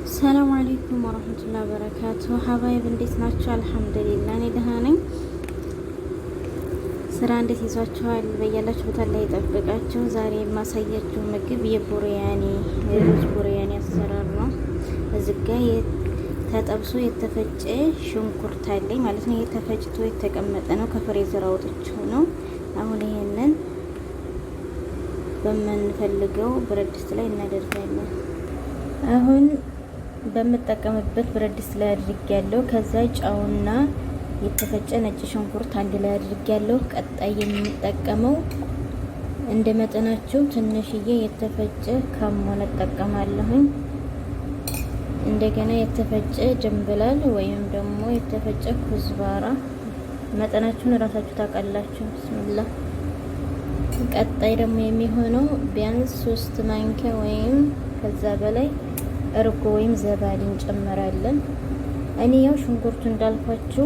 السلام عليكم ورحمة الله وبركاته። حبايب እንዴት ናቸው? الحمد لله እኔ ደህና ነኝ። ስራ እንዴት ይዟችኋል? በያላችሁበት አላህ ይጠብቃችሁ። ዛሬ የማሳያችሁ ምግብ የቡሪያኒ የሩዝ ቡሪያኒ አሰራር ነው። እዚህ ጋ ተጠብሶ የተፈጨ ሽንኩርት አለኝ ማለት ነው። ይሄ ተፈጭቶ የተቀመጠ ነው፣ ከ freezer አውጥቼው ነው። አሁን ይሄንን በምንፈልገው ብረት ድስት ላይ እናደርጋለን። አሁን በምጠቀምበት ብረት ድስት ላይ አድርጌያለሁ። ከዛ ጨውና የተፈጨ ነጭ ሽንኩርት አንድ ላይ አድርጌያለሁ። ቀጣይ የምጠቀመው እንደ መጠናችሁ ትንሽዬ የተፈጨ ካሞን እጠቀማለሁኝ። እንደገና የተፈጨ ድንብላል ወይም ደግሞ የተፈጨ ኩዝባራ መጠናችሁን እራሳችሁ ታውቃላችሁ። ብስሚላ። ቀጣይ ደግሞ የሚሆነው ቢያንስ 3 ማንኪያ ወይም ከዛ በላይ እርጎ ወይም ዘባዲ እንጨምራለን። እኔ ያው ሽንኩርቱ እንዳልኳችሁ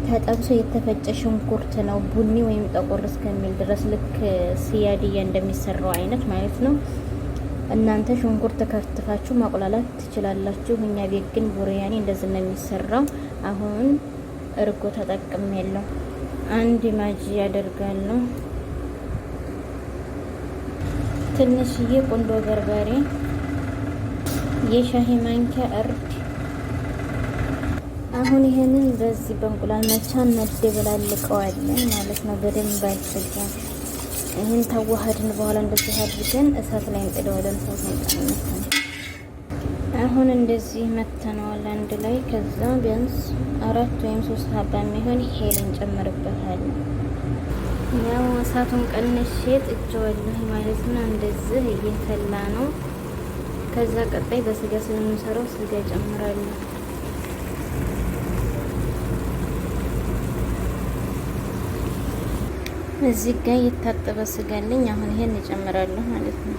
ተጠብሶ የተፈጨ ሽንኩርት ነው፣ ቡኒ ወይም ጠቆር እስከሚል ድረስ ልክ ስያድያ እንደሚሰራው አይነት ማለት ነው። እናንተ ሽንኩርት ከትፋችሁ ማቁላላት ትችላላችሁ። እኛ ቤት ግን ቡሪያኒ እንደዚህ ነው የሚሰራው። አሁን እርጎ ተጠቅም ያለው አንድ ማጂ ያደርጋለሁ። ትንሽዬ ቁንዶ በርበሬ፣ የሻሂ ማንኪያ እርድ። አሁን ይሄንን በዚህ በእንቁላል መቻ እናደበላልቀዋለን ማለት ነው። በደንብ አድርገን ይህን ተዋሃድን በኋላ እንደዚህ አድርገን እሳት ላይ እንጥደዋለን። እሳት ላይ አሁን እንደዚህ መተነዋል አንድ ላይ። ከዛ ቢያንስ 4 ወይም 3 حبة የሚሆን هيل እንጨምርበታለን። ያው እሳቱን ቀንሼ ጥጄዋለሁ ማለት ነው። እንደዚህ እየፈላ ነው። ከዛ ቀጣይ በስጋ ስለምንሰራው ስጋ ጨምራለሁ። እዚህ ጋር የታጠበ ስጋ አለኝ። አሁን ይሄን እጨምራለሁ ማለት ነው።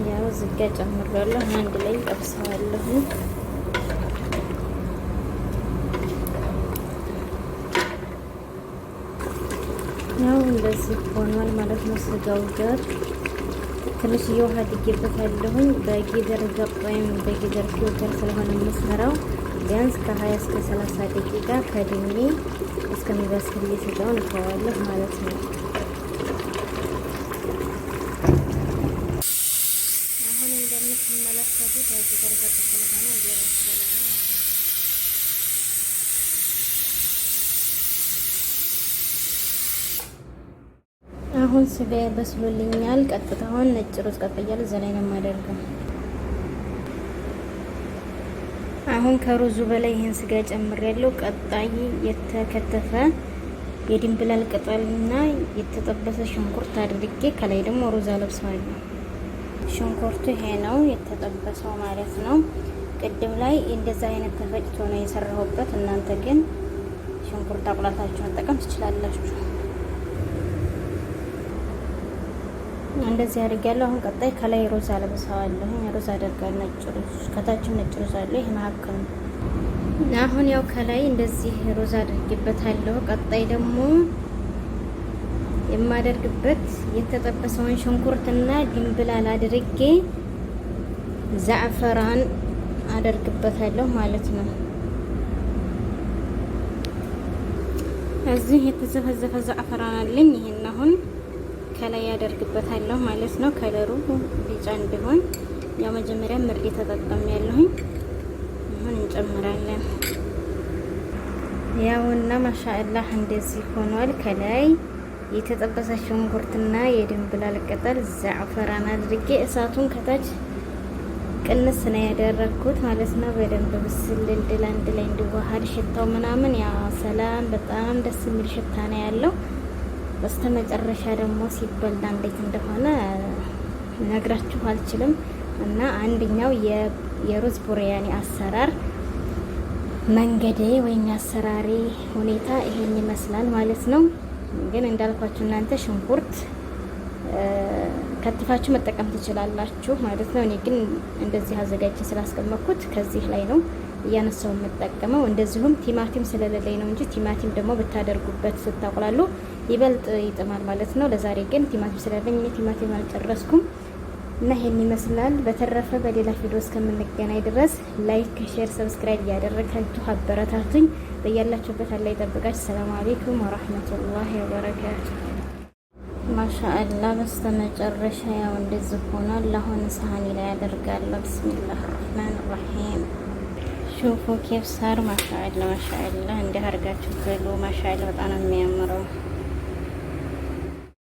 ያው እዚህ ጋር ጨምራለሁ፣ አንድ ላይ ጠብሰዋለሁ። ያው እንደዚህ ሆኗል ማለት ነው። ስጋው ጋር ትንሽዬ ውሃ አድርጌበታለሁኝ። በ قدر ضغط ወይም በ قدر filter ስለሆነ የምሰራው ቢያንስ ከ20 እስከ 30 ደቂቃ ከድሜ እስከሚበስል ስጋውን እተዋለሁ ማለት ነው። አሁን እንደምትመለከቱት በ قدر ضغط ስለሆነ እየበሰለ ነው። አሁን ስጋ በስሎልኛል። ቀጥታውን ነጭ ሩዝ ቀቅያለሁ። እዛ ላይ ነው የማደርገው። አሁን ከሩዙ በላይ ይህን ስጋ ጨምሬያለሁ። ቀጣይ የተከተፈ የድንብላል ቅጠልና የተጠበሰ ሽንኩርት አድርጌ ከላይ ደግሞ ሩዝ አለብሰዋለሁ። ሽንኩርቱ ይሄ ነው የተጠበሰው ማለት ነው። ቅድም ላይ እንደዛ አይነት ተፈጭቶ ነው የሰራሁበት። እናንተ ግን ሽንኩርት አቁላታችሁ መጠቀም ትችላላችሁ። እንደዚህ አድርጊያለሁ። አሁን ቀጣይ ከላይ ሩዝ አለብሰዋለሁ። ሩዝ አደርጋለሁ፣ ነጭ ሩዝ ከታችም ነጭ ሩዝ አለ። ይሄ መሀከል ነው። አሁን ያው ከላይ እንደዚህ ሩዝ አድርጌበታለሁ። ቀጣይ ደግሞ የማደርግበት የተጠበሰውን ሽንኩርትና ድንብላል አድርጌ ዛዕፈራን አደርግበታለሁ ማለት ነው። እዚህ የተዘፈዘፈ ዛዕፈራን አለኝ። ይሄን አሁን ከላይ ያደርግበታለሁ ማለት ነው። ከለሩ ቢጫ እንዲሆን ያው መጀመሪያ ምርድ ተጠቀም ያለሁኝ አሁን እንጨምራለን። ያውና ማሻአላህ እንደዚህ ሆኗል። ከላይ የተጠበሰ ሽንኩርትና የድንብላል ቅጠል ዛዕፈራን አድርጌ እሳቱን ከታች ቅንስ ነው ያደረግኩት ማለት ነው። በደንብ ብስል እንድል አንድ ላይ እንዲዋሃድ ሽታው ምናምን ያ ሰላም በጣም ደስ የሚል ሽታ ነው ያለው። በስተመጨረሻ ደግሞ ሲበላ እንዴት እንደሆነ ነግራችሁ አልችልም። እና አንደኛው የሩዝ ቡሪያኒ አሰራር መንገዴ ወይም የአሰራሬ ሁኔታ ይሄን ይመስላል ማለት ነው። ግን እንዳልኳችሁ እናንተ ሽንኩርት ከትፋችሁ መጠቀም ትችላላችሁ ማለት ነው። እኔ ግን እንደዚህ አዘጋጅቼ ስላስቀመጥኩት ከዚህ ላይ ነው እያነሳው የምጠቀመው። እንደዚሁም ቲማቲም ስለሌለኝ ነው እንጂ ቲማቲም ደግሞ ብታደርጉበት ስታቁላሉ ይበልጥ ይጥማል ማለት ነው። ለዛሬ ግን ቲማቲም ስለሌለኝ እኔ ቲማቲም አልጨረስኩም። እና ይሄን ይመስላል። በተረፈ በሌላ ቪዲዮ እስከምንገናኝ ድረስ like፣ share፣ subscribe እያደረጋችሁ አበረታቱኝ። በያላችሁበት አላህ ይጠብቃችሁ። ሰላም አለይኩም ወራህመቱላሂ ወበረካቱ። ማሻአላ በስተመጨረሻ ያው እንደዚህ ሆኗል። አሁን ሳህኒ ላይ አደርጋለሁ። ብስሚላህ ራህማን ራሂም። شوفوا كيف صار ማሻአላ ማሻአላ። እንዲህ አድርጋችሁ ብሉ። ማሻአላ በጣም ነው የሚያምረው።